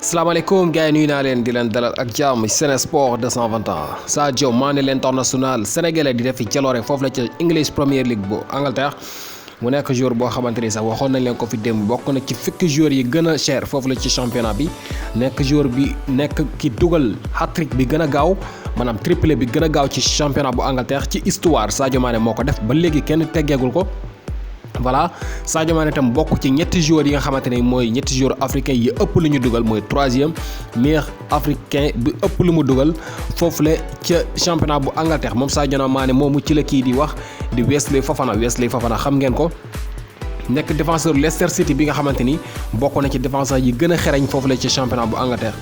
salaamaaleykum gars yi nuyu naa leen di leen dalal ak jàmm Sen Sport 221 Sadio Mané l'international sénégalais di def fi jaloore foofu la ca English Premier League bu Angleterre mu nekk joueur boo xamante ni sax waxoon nañ leen ko fi démb bokk na ci fukki joueurs yi gën a cher foofu la ci championnat bi nekk joueur bi nekk ki dugal hat-trick bi gën a gaaw maanaam triplé bi gën a gaaw ci championnat bu Angleterre ci histoire Sadio Mané moo ko def ba léegi kenn teggeegul ko. voilà Sadio Mané tam bokk ci ñetti joueurs yi nga xamante ne mooy ñetti joueurs africains yi ëpp lu ñu dugal mooy troisième meilleur africain bi ëpp lu mu dugal foofu la ca championnat bu Angleterre moom Sadio Mané moomu ci la kii di wax di Wesley Fofana xam ngeen ko nekk défenseur Leicester City bi nga xamante ni bokk na ci défenseur yi gën a xereñ foofu la ci championnat bu Angleterre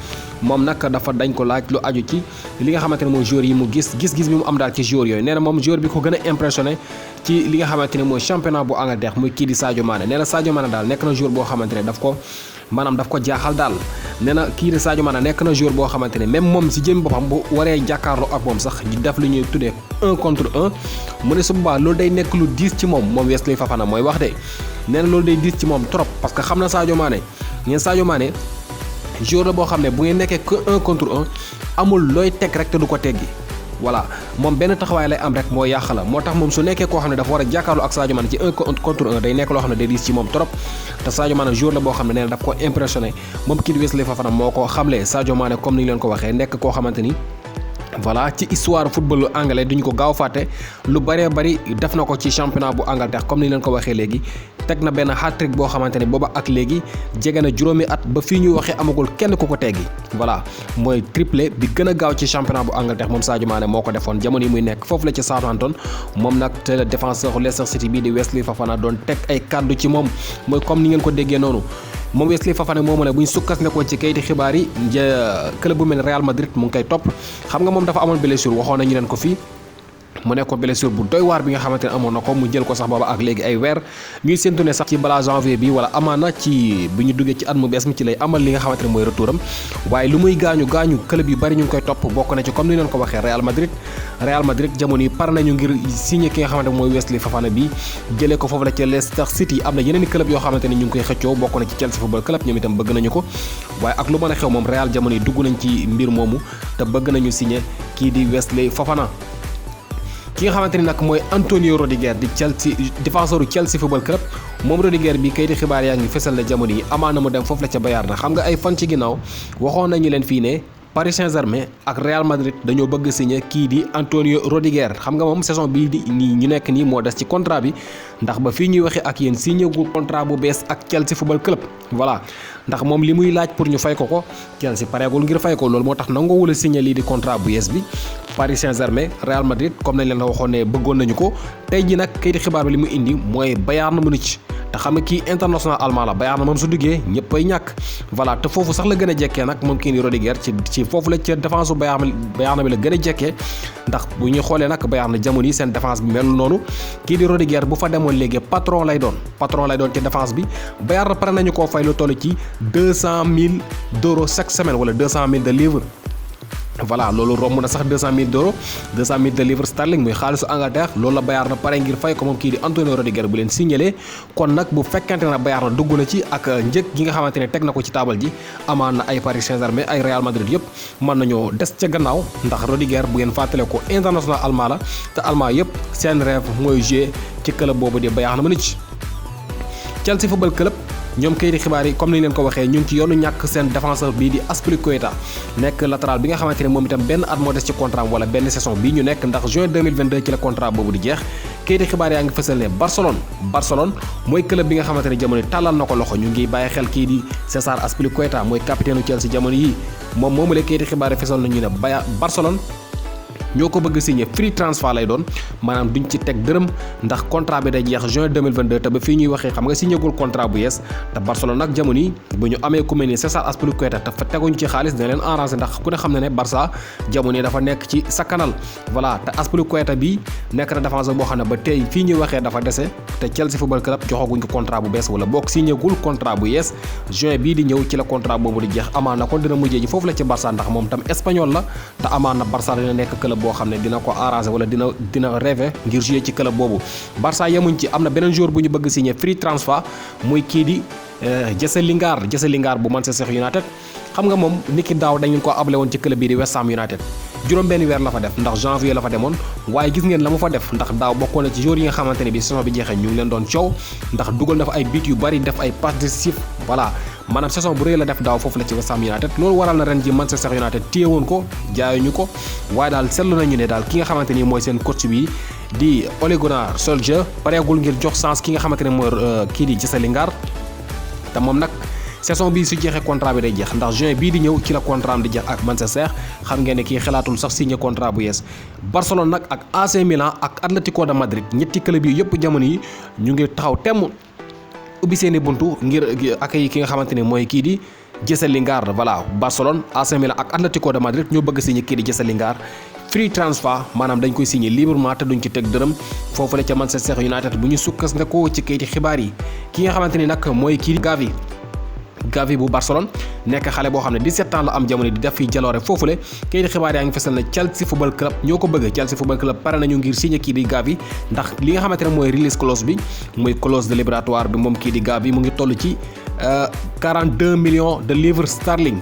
moom nag dafa dañ ko laaj lu aju ci li nga xamante ne mooy joueurs yi mu gis bi mu am daal ci joueurs yooyu nee na moom joueur bi ko gën a impressionné ci li nga xamante ne mooy championnat bu Angleterre muy kii di Sadio Mané nee na Sadio Mané daal nekk na joueur boo xamante ne daf ko jaaxal daal nee na kii di Sadio Mané nekk na joueur boo xamante ne même moom si jëm boppam bu waree jàkkaarloo ak moom sax di def lu ñuy tuddee 1 contre 1 mu ne su boobaa loolu day nekk lu diis ci moom Wesley Fofana mooy wax de nee na loolu day diis ci moom trop parce que xam na Sadio Mané ngeen Sadio Mané joueur la boo xam ne bu ngeen nekkee que 1 contre 1 amul looy teg rek te du ko teggi voilà moom benn taxawaay lay am rek moo yàq la moo tax moom su nekkee koo xam ne dafa war a jàkkaarloo ak Sadio Mané ci 1 contre 1 day nekk loo xam ne day diis ci moom trop te Sadio Mané joueur la boo xam ne nee na daf ko impressionné moom kii di Wesley Fofana moo ko xamle Sadio Mané comme ni ñu leen ko waxee nekk koo xamante ni voilà ci histoire football anglais duñ ko gaaw fàtte lu bëree bëri def na ko ci championnat bu Angleterre comme ni leen ko waxee léegi teg na benn hat-trick boo xamante ne booba ak léegi jege na juróomi at ba fii ñuy waxee amagul kenn ku ko teggi voilà mooy triplé bi gën a gaaw ci championnat bu Angleterre moom Sadio Mané moo ko defoon jamono yi muy nekk foofu la ci Southampton moom nag te défenseur Leicester City bii di Wesley Fofana doon teg ay kàddu ci moom mooy comme ni ngeen ko déggee noonu moom Wesley Fofana moomu ne bu ñu sukkas ne ko ci kayiti xibaar yi club bu mel Real Madrid mu ngi koy topp xam nga moom dafa amoon blessure waxoon nañu leen ko fii mu nekkoon blessure bu doy waar bi nga xamante ne amoon na ko mu jël ko sax booba ak léegi ay weer ñuy séntu ne sax ci balaa janvier bi wala amaana ci bu ñu duggee ci at mu bees mi ci lay amal li nga xamante ne mooy retouram waaye lu muy gaañu club yu bari ñu ngi koy topp bokk na ci comme ni leen ko waxee Real Madrid jamono yi par nañu ngir signé ki nga xamante ne mooy Wesley Fofana bi jëlee ko foofu la ci Leicester City am na yeneen i club yoo xamante ne ñu ngi koy xëccoo bokk na ci Chelsea Football Club ñoom itam bëgg nañu ko waaye ak lu mën a xew moom Real jamono yi dugg nañ ci mbir moomu te bëgg nañu signé kii di Wesley Fofana ki nga xamante ni nag mooy Antonio Rudiger di défenseur Chelsea Football Club moom Rudiger bi kayiti xibaar yaa ngi fesal na jamono yi amaana mu dem foofu la ca Bayern na xam nga ay fan ci ginnaaw waxoon nañu leen fii ne Paris Saint-Germain ak Real Madrid dañoo bëgg signé kii di Antonio Rudiger xam nga moom saison bii di ñu nekk nii moo des ci contrat bi ndax ba fii ñuy waxee ak yéen signé gu contrat bu bees ak Chelsea Football Club voilà ndax moom li muy laaj pour ñu fay ko Chelsea pareegul ngir fay ko loolu moo tax nangoowul a signé lii di contrat bu yees bi Paris Saint-Germain Real Madrid comme nañ leen waxoon ne bëggoon nañu ko tey ji nag kayiti xibaar bi li mu indi mooy Bayern Munich te xam nga kii international allemand la Bayern moom su duggee ñëpp ay ñàkk voilà te foofu sax la gën a jekkee nag moom kii di Rudiger ci foofu la ca défense bu Bayern bi la gën a jekkee ndax bu ñu xoolee nag Bayern jamono yi seen défense bi mel noonu kii di Rudiger bu fa demoon léegi patron lay doon ci défense bi Bayern pare nañu koo fay lu toll ci 200 000 € chaque semaine wala 200 000 de livres voilà loolu romb na sax 200 000 €, 200 000 de livres sterling muy xaalisu Angleterre loolu la Bayern na pare ngir fay ko moom kii di Antonio Rudiger bu leen signalé kon nag bu fekkente ne Bayern dugg na ci ak njëg gi nga xamante ne teg na ko ci taabal ji amaan na ay Paris Saint-Germain ay Real Madrid yëpp mën nañoo des ca gannaaw ndax Rudiger bu ngeen fàttale ko international allemand la te allemand yëpp seen rêve mooy jouer ci club boobu di Bayern Munich Chelsea Football Club ñoom kayiti xibaar yi comme ni leen ko waxee ñu ngi ci yoonu ñàkk seen défenseur bii di Azpilicueta nekk latéral bi nga xamante ne moom itam benn at moo des ci contrat wala benn saison bii ñu nekk ndax juin 2022 ci la contrat boobu di jeex kayiti xibaar yaa ngi fësal ne Barcelone mooy club bi nga xamante ne jamono tàllal na ko loxo ñu ngi bàyyi xel kii di César Azpilicueta mooy capitaine u Chelsea jamono yi moom moomu la kayiti xibaar yi fësal nañu ne Barcelone ñoo ko bëgg signé free transfer lay doon maanaam duñ ci teg dërëm ndax contrat bi day jeex juin 2022 te ba fii ñuy waxee xam nga signé gul contrat bu yees te Barcelone nag jamono yi bu ñu amee ku mel ni César Azpilicueta te fa teguñu ci xaalis dina leen arrangé ndax ku ne xam ne Barça jamono yi dafa nekk ci sakkanal voilà te Azpilicueta bi nekk na défenseur boo xam ne ba tey fii ñuy waxee dafa dese te Chelsea Football Club joxaguñ ko contrat bu bees wala boog signé gul contrat bu yees juin bii di ñëw ci la contrat boobu di jeex amaan na kon dina mujjee ji foofu la ci Barça ndax moom tam espagnol la te amaan na Barça dina nekk club boo xam ne dina ko arrangé wala dina rêvé ngir jouer ci club boobu Barça yemuñ ci am na beneen joueur bu ñu bëgg signé free transfer muy kii di Jesse Lingard bu Manchester United xam nga moom niki daaw dañu ko able woon ci club bii di West Ham United juróom benn weer la fa def ndax janvier la fa demoon waaye gis ngeen la mu fa def ndax daaw bokkoon na ci joueurs yi nga xamante ne bi saison bi jeexee ñu ngi leen doon coow ndax dugal na fa ay but yu bari def ay passes décisives voilà maanaam saison bu rëy la def daaw foofu la ci West Ham United loolu waral na ren ji Manchester United téye woon ko jaayuñu ko waaye daal seetlu nañu ne daal ki nga xamante ni mooy seen coach bi di Ole Gunnar Solskjaer pareegul ngir jox chance ki nga xamante ne mooy kii di Jesse Lingard te moom nag saison bi su jeexee contrat bi day jeex ndax juin bii di ñëw ci la contrat am di jeex ak Manchester xam ngeen ne kii xalaatul sax signé contrat bu yees Barcelone nag ak AC Milan ak Atlético de Madrid ñetti club yi yëpp jamono yi ñu ngi taxaw temm ubbi seeni buntu ngir accueillir ki nga xamante ne mooy kii di Jesse Lingard voilà Barcelone AC Milan ak Atlético de Madrid ñoo bëgg signé kii di Jesse Lingard free transfer maanaam dañ koy signé librement te duñ ci teg dërëm foofu la ca Manchester United bu ñu sukkandikoo ci kayiti xibaar yi ki nga xamante ni nag mooy kii di Gavi bu Barcelone nekk xale boo xam ne 17 ans la am jamono di def fi jaloore foofule kayiti xibaar yaa ngi fesal na Chelsea Football Club ñoo ko bëgg Chelsea Football Club pare nañu ngir signé kii di Gavi ndax li nga xamante ne mooy release clause bi muy clause de libératoire bi moom kii di Gavi mu ngi toll ci 42 millions de livres sterling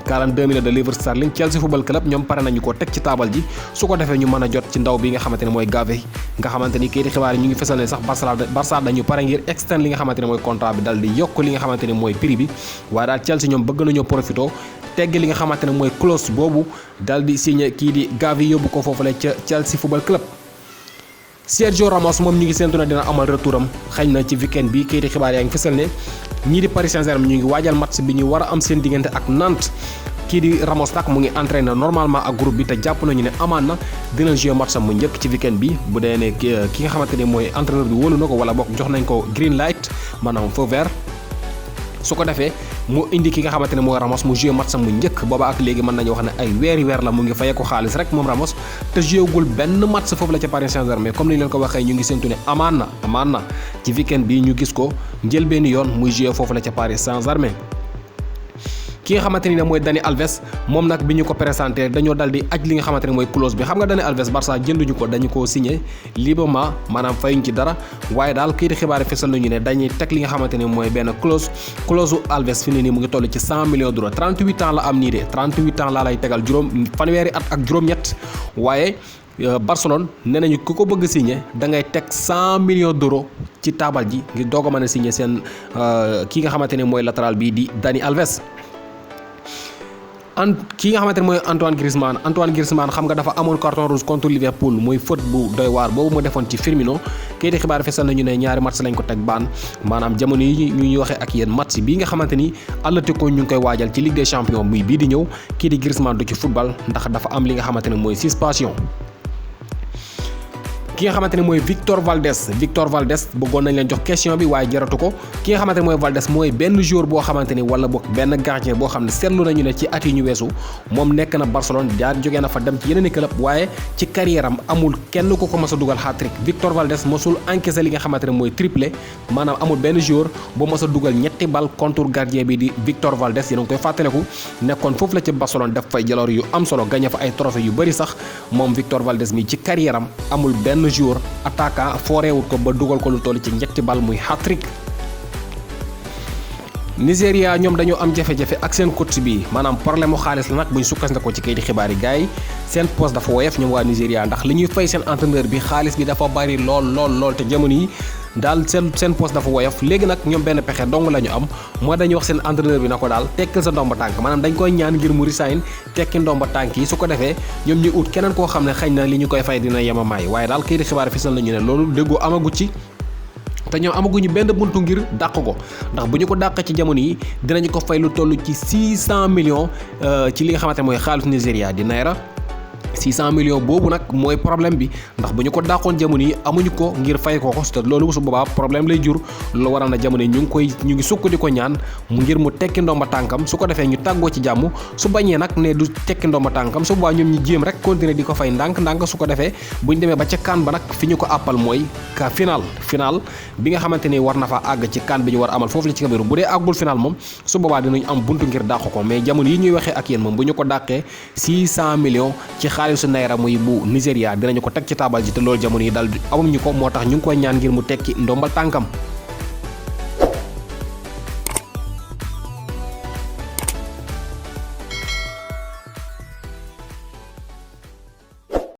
Chelsea Football Club ñoom pare nañu ko teg ci taabal ji su ko defee ñu mën a jot ci ndaw bi nga xamante ne mooy Gavi nga xamante ni kayiti xibaar yi ñu ngi fesal ne sax Barça dañu pare ngir extend li nga xamante ne mooy contrat bi dal di yokk li nga xamante ne mooy prix bi waaye daal Chelsea ñoom bëgg nañoo profito tegg li nga xamante ne mooy clause boobu dal di signé kii di Gavi yóbbu ko foofule ca Chelsea Football Club Sergio Ramos moom ñu ngi séntu na dina amal retouram xëy na ci weekend bi kayiti xibaar yaa ngi fësal ne ñii di Paris Saint-Germain ñu ngi waajal match bi ñu war a am seen diggante ak Nantes kii di Ramos nag mu ngi entraîné normalement ak groupe bi te jàpp nañu ne amaan na dina jouer match am mu njëkk ci weekend bi bu dee ne ki nga xamante ne mooy entraîneur bi wóolu na ko wala bokk jox nañ ko green light maanaam feu vert su ko defee mu indi ki nga xamante ne mooy Ramos mu joué match mu njëkk booba ak léegi mën nañu wax ne ay weer la mu ngi fayee ko xaalis rek moom Ramos te joué gul benn match foofu la ca Paris Saint-Germain comme ni leen ko waxee ñu ngi séntu ne amaan na ci weekend bi ñu gis ko njëlbeeni yoon muy joué foofu la ca Paris Saint-Germain ki nga xamante ni ne mooy Dani Alves moom nag bi ñu ko présenté dañoo dal di aj li nga xamante ne mooy clause bi xam nga Dani Alves Barça jënduñu ko dañu ko signé librement maanaam fayuñ ci dara waaye daal kii di xibaar yi fesal nañu ne dañuy teg li nga xamante ne mooy benn clause u Alves fi ne nii mu ngi toll ci 100 millions d'euros 38 ans la am nii de 38 ans laa lay tegal fanweeri at ak juróom-ñett waaye Barcelone nee nañu ku ko bëgg signé da ngay teg 100 millions d'euros ci taabal ji ngir doog a mën a signé seen ki nga xamante ne mooy latéral bii di Dani Alves ki nga xamante ne mooy Antoine Griezmann xam nga dafa amoon carton rouge contre Liverpool muy faute bu doy waar boobu mu defoon ci Firmino kayiti xibaar fesal nañu ne ñaari match lañ ko teg baan maanaam jamono yi ñuy waxee ak yéen match bii nga xamante ni Atlético ñu ngi koy waajal ci Ligue des Champions muy bii di ñëw kii di Griezmann du ci football ndax dafa am li nga xamante ne mooy suspension ki nga xamante ne mooy Victor Valdés bëggoon nañ leen jox question bi waaye jaratu ko ki nga xamante ne mooy Valdés mooy benn joueur boo xamante ni wala boog benn gardien boo xam ne seetlu nañu ne ci at yi ñu weesu moom nekk na Barcelone jaar jógee na fa dem ci yeneen i club waaye ci carrière am amul kenn ku ko mës a dugal hat-trick Victor Valdés mosul encaissé li nga xamante ne mooy triplé maanaam amul benn joueur boo mës a dugal ñetti bal contre gardien bi di Victor Valdés yéen a ngi koy fàttaleku nekkoon foofu la ci Barcelone def fay jaloor yu am solo gagné fa ay trophée yu bëri sax moom Victor Valdés mi ci carrière am amul benn joueur attaquant fooreewut ko ba dugal ko lu toll ci ñetti bal muy hat-trick Nigéria ñoom dañoo am jafe-jafe ak seen coach bi maanaam problème mu xaalis la nag bu ñu sukkandikoo ci kayiti xibaar yi gars yi seen poste dafa woyof ñoom waa Nigéria ndax li ñuy fay seen entraîneur bi xaalis bi dafa bari lool te jamono yi daal seen poste dafa woyof léegi nag ñoom benn pexe dong la ñu am moo dañuy wax seen entraîneur bi na ko daal tekkil sa ndomba tànk maanaam dañ koy ñaan ngir mu resign tekki ndomba tànk yi su ko defee ñoom ñu ut keneen koo xam ne xëy na li ñu koy fay dina yemamaay waaye daal kayiti xibaar fisal nañu ne loolu déggoo amagu ci te ñoom amaguñu benn buntu ngir dàq ko ndax bu ñu ko dàq ci jamono yi dinañu ko fay lu toll ci 600 millions ci li nga xamante mooy xaalis Nigéria di naira 600 millions boobu nag mooy problème bi ndax bu ñu ko dàqoon jamono yi amuñu ko ngir fay ko te loolu su boobaa problème lay jur loolu waral na jamono yi ñu ngi sukk di ko ñaan mu ngir mu tekki ndomba tànkam su ko defee ñu tàggoo ci jàmm su bañee nag ne du tekki ndomba tànkam su boobaa ñoom ñu jéem rek continuer di ko fay ndànk su ko defee bu ñu demee ba ca kan ba nag fi ñu ko àppal mooy ka final bi nga xamante ni war na fa àgg ci kan bi ñu war amal foofu la ci Cameroun bu dee àggul final moom su boobaa dinañ am buntu ngir dàq ko mais jamono yi ñuy waxee ak yéen moom bu ñu ko dàqee 600 millions ci xaalisu naira muy bu Nigéria dinañu ko teg ci taabal ji te loolu jamono yi daal amuñu ko moo tax ñu ngi koy ñaan ngir mu tekki ndombal tànkam